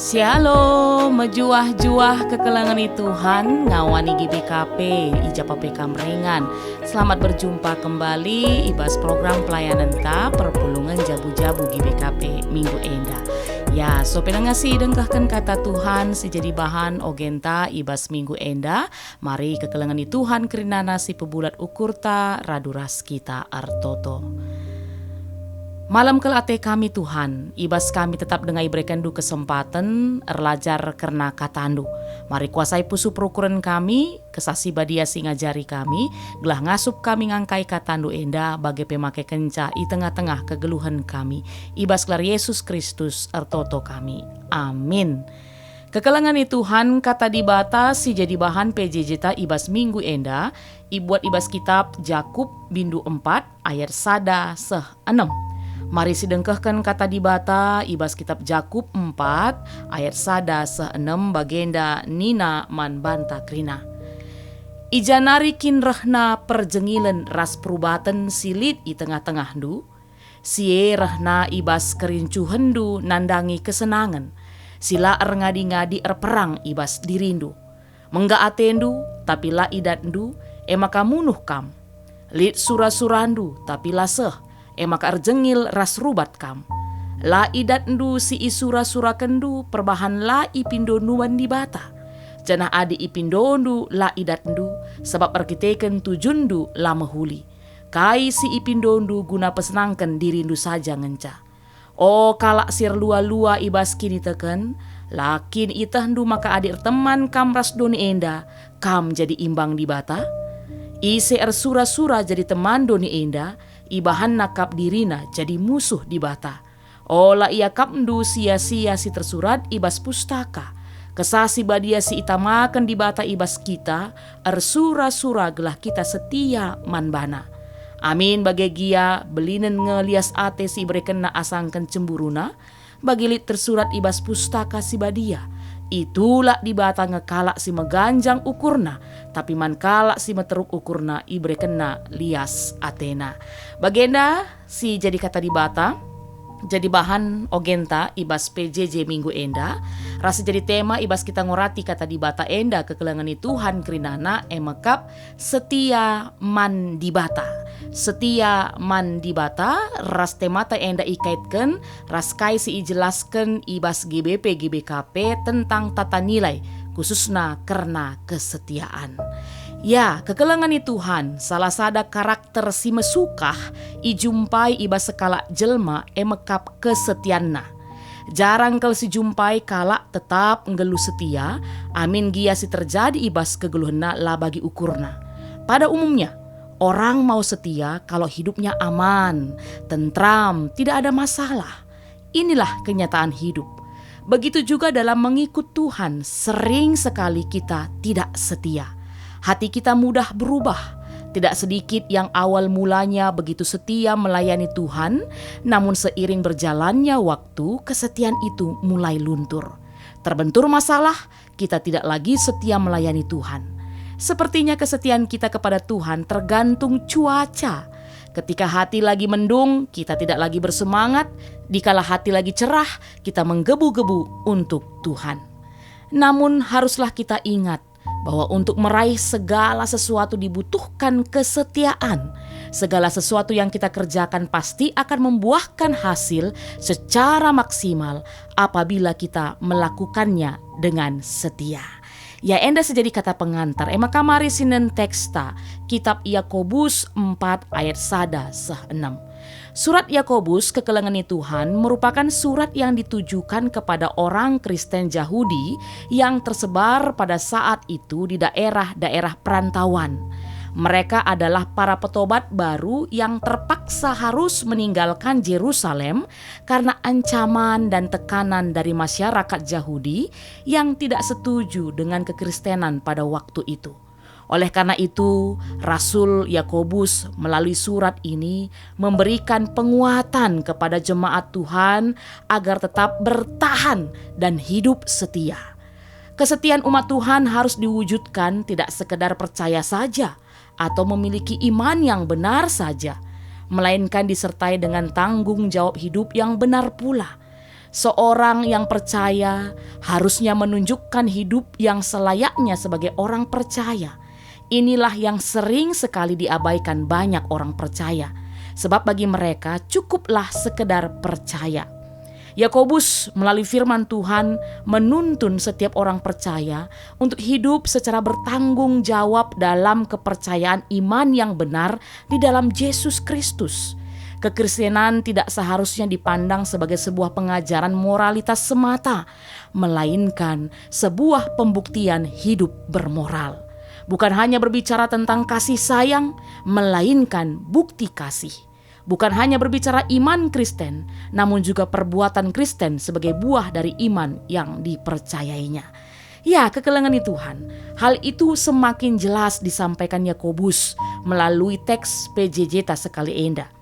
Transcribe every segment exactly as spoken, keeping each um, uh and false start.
Shalom, mejuah-juah kekelengen i Tuhan, ngawani G B K P, i ja pe kam ringan. Selamat berjumpa kembali i bas program pelayanenta perpulungen jabu-jabu G B K P minggu enda. Ya, so pe denga si idengkehken kata Tuhan si jadi bahan ogenta i bas minggu enda, mari kekelengen i Tuhan kerinana si pebulat ukurta radu ras kita ertoto. Malem kal ate kami, Tuhan, i bas kami tetap denga iberekenNdu kesempaten erlajar kerna kataNdu. Mari kuasai pusuh perukuren kami, Kesah Si Badia si ngajari kami, gelah ngasup kami ngangkai kataNdu enda, bage pe make kenca i tengah-tengah kegeluhen kami. I bas gelar Yesus Kristus ertoto kami. Amin. Kekelengen i Tuhan, kata Dibata si jadi bahan P J J ta i bas minggu enda, ibuat i bas kitap Jakup bindu empat ayat sada seh enem. Mari sidengkehken kata Dibata i bas kitap Jakup empat ayat sada seh enem, bagenda nina man banta kerina, "I ja nari kin rehna perjengilen ras perubaten si lit i tengah-tengahndu? Si e rehna i bas kerincuhenndu nandangi kesenangen, si la erngadi-ngadi erperang i bas dirindu. Mengga atendu, tapi la idatndu, e maka munuh kam. Lit sura-surandu, tapi la seh, e maka erjengil ras rubat kam. La idatndu si isura-surakenndu perbahan la ipindondu man Dibata. Janah adi ipindondu la idatndu, sabap erkiteken tujunndu la mehuli. Kai si ipindondu guna pesenangken dirindu saja ngenca. O kalak si erlua-lua i bas kiniteken, la kin ietehndu maka adi erteman kam ras doni enda, kam jadi imbang Dibata? Ise ersura-sura jadi teman doni enda, ibahanna kap dirina jadi musuh Dibata. Ola iakapndu sia-sia si tersurat i bas Pustaka. Kesah Si Badia si itamaken Dibata i bas kita, ersura-sura gelah kita setia man baNa. Amin, bage gia belinen nge lias ate si iberekenNa asangken cemburuNa, bagi lit tersurat i bas Pustaka Si Badia, "Itulak Dibata nge kalak si meganjang ukurna, tapi man kalak si meteruk ukurna iberekenNa lias atena." Bagenda si jadi kata Dibata, jadi bahan ogenta i bas P J J minggu enda, ras jadi tema i bas kita ngorati kata Dibata enda, kekelengen i Tuhan kerinana, e mekap setia man Dibata. Setia man Dibata ras temata enda ikaitken ras kai si ijelasken i bas G B P G B K P tentang tata nilai, khususna kerna kesetiaan. Ya, kekelengen i Tuhan, salah sada karakter si mesukah ijumpai i bas sekalak jelma e mekap kesetianna. Jarang kal sijumpai kalak tetap nggeluh setia, amin gia si terjadi i bas kegeluhenna la bagi ukurna. Pada umumnya, orang mau setia kalau hidupnya aman, tentram, tidak ada masalah. Inilah kenyataan hidup. Begitu juga dalam mengikut Tuhan, sering sekali kita tidak setia. Hati kita mudah berubah. Tidak sedikit yang awal mulanya begitu setia melayani Tuhan, namun seiring berjalannya waktu, kesetiaan itu mulai luntur. Terbentur masalah, kita tidak lagi setia melayani Tuhan. Sepertinya kesetiaan kita kepada Tuhan tergantung cuaca. Ketika hati lagi mendung, kita tidak lagi bersemangat. Dikala hati lagi cerah, kita menggebu-gebu untuk Tuhan. Namun, haruslah kita ingat bahwa untuk meraih segala sesuatu dibutuhkan kesetiaan. Segala sesuatu yang kita kerjakan pasti akan membuahkan hasil secara maksimal apabila kita melakukannya dengan setia. Ya, enda si jadi kata pengantar. E maka mari sinen teksta, Kitab Yakobus empat ayat sada seh enem. Surat Yakobus, kekelengen i Tuhan, merupakan surat yang ditujukan kepada orang Kristen Jahudi yang tersebar pada saat itu di daerah-daerah perantauan. Mereka adalah para petobat baru yang terpaksa harus meninggalkan Jerusalem karena ancaman dan tekanan dari masyarakat Jahudi yang tidak setuju dengan kekristenan pada waktu itu. Oleh karena itu, Rasul Yakobus melalui surat ini memberikan penguatan kepada jemaat Tuhan agar tetap bertahan dan hidup setia. Kesetian umat Tuhan harus diwujudkan tidak sekedar percaya saja atau memiliki iman yang benar saja, melainkan disertai dengan tanggung jawab hidup yang benar pula. Seorang yang percaya harusnya menunjukkan hidup yang selayaknya sebagai orang percaya. Inilah yang sering sekali diabaikan banyak orang percaya, sebab bagi mereka cukuplah sekedar percaya. Yakobus melalui firman Tuhan menuntun setiap orang percaya untuk hidup secara bertanggung jawab dalam kepercayaan iman yang benar di dalam Jesus Kristus. Kekristenan tidak seharusnya dipandang sebagai sebuah pengajaren moralitas semata, melainkan sebuah pembuktian hidup bermoral. Bukan hanya berbicara tentang kasih sayang, melainkan bukti kasih. Bukan hanya berbicara iman Kristen, namun juga perbuatan Kristen sebagai buah dari iman yang dipercayainya. Ya, kekelengen Tuhan, hal itu semakin jelas disampaikan Yakobus melalui teks P J J ta sekali enda.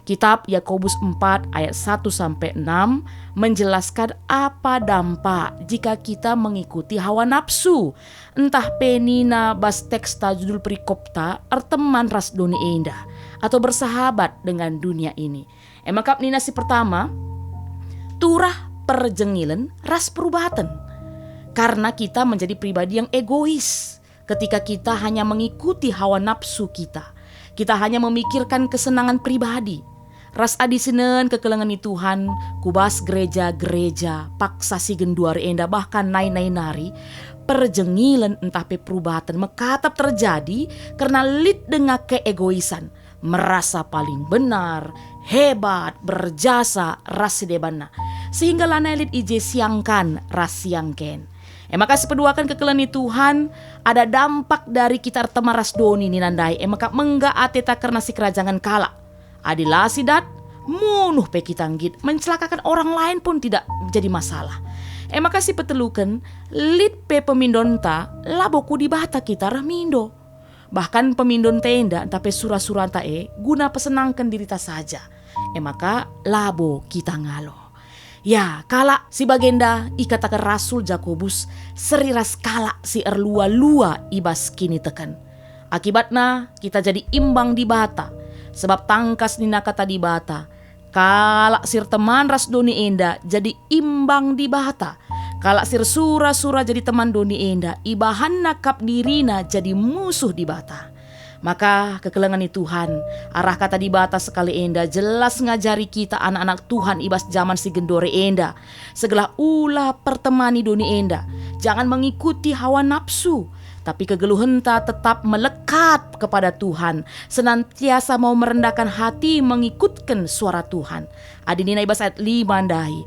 Kitab Yakobus empat ayat satu sampai enam menjelaskan apa dampak jika kita mengikuti hawa nafsu, ntah pe nina bas teks ta judul perikopta erteman ras doni enda, atau bersahabat dengan dunia ini. E maka nina si pertama, turah perjengilen ras perubaten. Karena kita menjadi pribadi yang egois. Ketika kita hanya mengikuti hawa nafsu kita, kita hanya memikirkan kesenangan pribadi. Ras adi sinen kekelengen ni Tuhan, ku bas gereja-gereja paksa si genduari enda bahkan nai-nai nari, perjengilen ntah pe perubaten mekatep terjadi kerna lit denga keegoisan, merasa paling benar, hebat, berjasa, ras si debanna, sehingga lanai lit i je siangkan ras siangken. E maka sipeduaken kekelengen ni Tuhan, ada dampak dari kita erteman ras doni nina ndai, e maka mengga ateta kerna sikerajangen kalak. Adi la sidat, munuh pe kita nggit, mencelakakan orang lain pun tidak jadi masalah. E maka sipeteluken, lit pe pemindonta, labo ku Dibata kita reh mindo. Bahkan pemindonta enda ntah pe sura-suranta e guna pesenangken dirita saja. E maka labo kita ngalo. Ya, kalak si bagenda ikataken Rasul Jakobus seri ras kalak si erlua-lua i bas kiniteken. Akibatna kita jadi imbang Dibata, sebab tangkas nina Kata Dibata, kalak si erteman ras doni enda jadi imbang Dibata. Kalak si ersura-sura jadi teman doni enda, ibahanna kap dirina jadi musuh Dibata. Maka kekelengen ni Tuhan, arah Kata Dibata sekali enda jelas ngajari kita anak-anak Tuhan i bas jaman si genduari enda. Segelah ula pertemani doni enda, jangan mengikuti hawa nafsu, tapi kegeluhenta tetap melekat kepada Tuhan, senantiasa mau merendahkan hati mengikutken suara Tuhan. Adi nina i bas ayat lima ndai,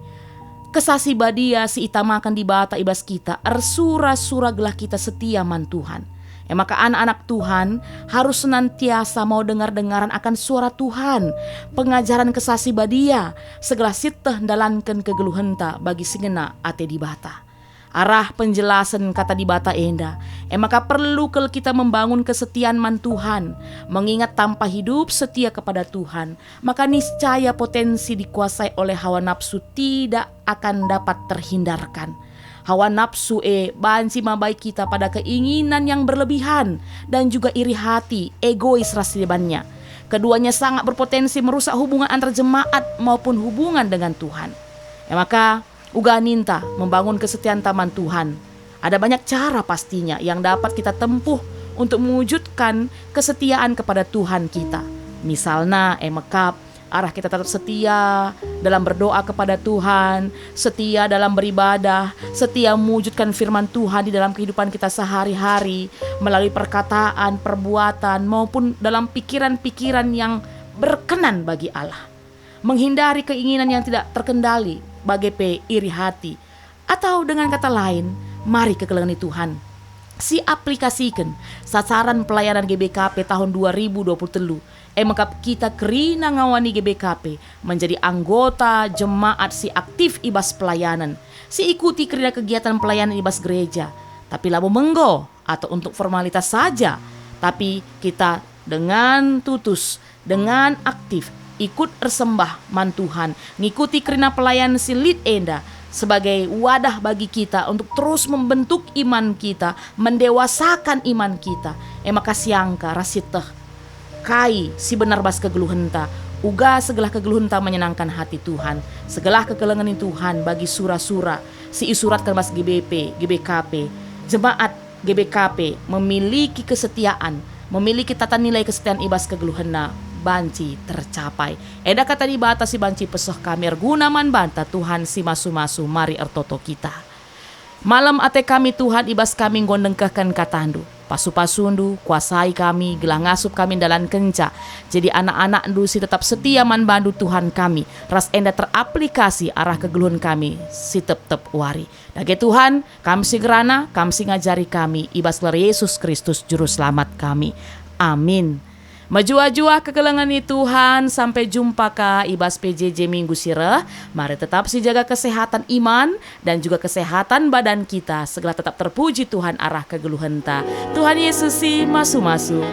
Kesah Si Badia si itamaken Dibata i bas kita ersura-sura gelah kita setia man Tuhan. E maka anak-anak Tuhan harus senantiasa mau dengar-dengaran akan suara Tuhan, pengajaren Kesah Si Badia, segelah sieteh ndalanken kegeluhenta bagi si ngena ate Dibata. Arah penjelasen Kata Dibata enda, e maka perlu kal kita membangun kesetian man Tuhan, mengingat tanpa hidup setia kepada Tuhan, maka niscaya potensi dikuasai oleh hawa nafsu tidak akan dapat terhindarkan. Hawa nafsu e banci mabai kita pada keinginan yang berlebihan dan juga iri hati, egois ras si debanna. Keduanya sangat berpotensi merusak hubungan antar jemaat maupun hubungan dengan Tuhan. E maka, uga ninta membangun kesetianta man Tuhan. Ada banyak cara pastinya yang dapat kita tempuh untuk mewujudkan kesetiaan kepada Tuhan kita. Misalna, e mekap, arah kita tetap setia dalam berdoa kepada Tuhan, setia dalam beribadah, setia mewujudkan firman Tuhan di dalam kehidupan kita sehari-hari, melalui perkataan, perbuatan, maupun dalam pikiran-pikiran yang berkenan bagi Allah. Menghindari keinginan yang tidak terkendali, bage pe iri hati. Atau dengan kata lain, mari kekelengen Tuhan, siaplikasiken sasaran pelayanan G B K P tahun dua ribu dua puluh telu. E mekap kita kerina ngawani G B K P menjadi anggota jemaat si aktif i bas pelayanan, si ikuti kerina kegiatan pelayanan i bas gereja, tapi labo menggo atau untuk formalitas saja, tapi kita dengan tutus, dengan aktif ikut ersembah man Tuhan, ngikuti kerina pelayanan si lit enda sebagai wadah bagi kita untuk terus membentuk iman kita, mendewasakan iman kita. E maka siangka ras sieteh kai si benar bas kegeluhenta, Uga segelah kegeluhenta menyenangkan hati Tuhan, segelah kekelengen Tuhan bagi sura-sura si isuratken bas G B P, G B K P, jemaat G B K P memiliki kesetiaan, memiliki tata nilai kesetiaan i bas kegeluhenna banci tercapai. Enda kata Dibata si banci peseh kami erguna man banta, Tuhan si masu-masu, mari ertoto kita. Malem ate kami, Tuhan, i bas kami enggo nengkehken kataNdu. Pasu-pasuNdu kuasai kami, gelah ngasup kami ndalankenca jadi anak-anakNdu si tetap setia man baNdu, Tuhan kami, ras enda teraplikasi arah kegeluhen kami si tep-tep wari. Dage, Tuhan, Kam si ngerana, Kam si ngajari kami, i bas gelar Yesus Kristus, Juru Selamat kami. Amin. Mejuah-juah kekelengen i Tuhan, sampai jumpa ka i bas P J J minggu si reh. Mari tetap sijaga kesehatan iman dan juga kesehatan badan kita, segelah tetap terpuji Tuhan arah kegeluhenta. Tuhan Yesus si masu-masu.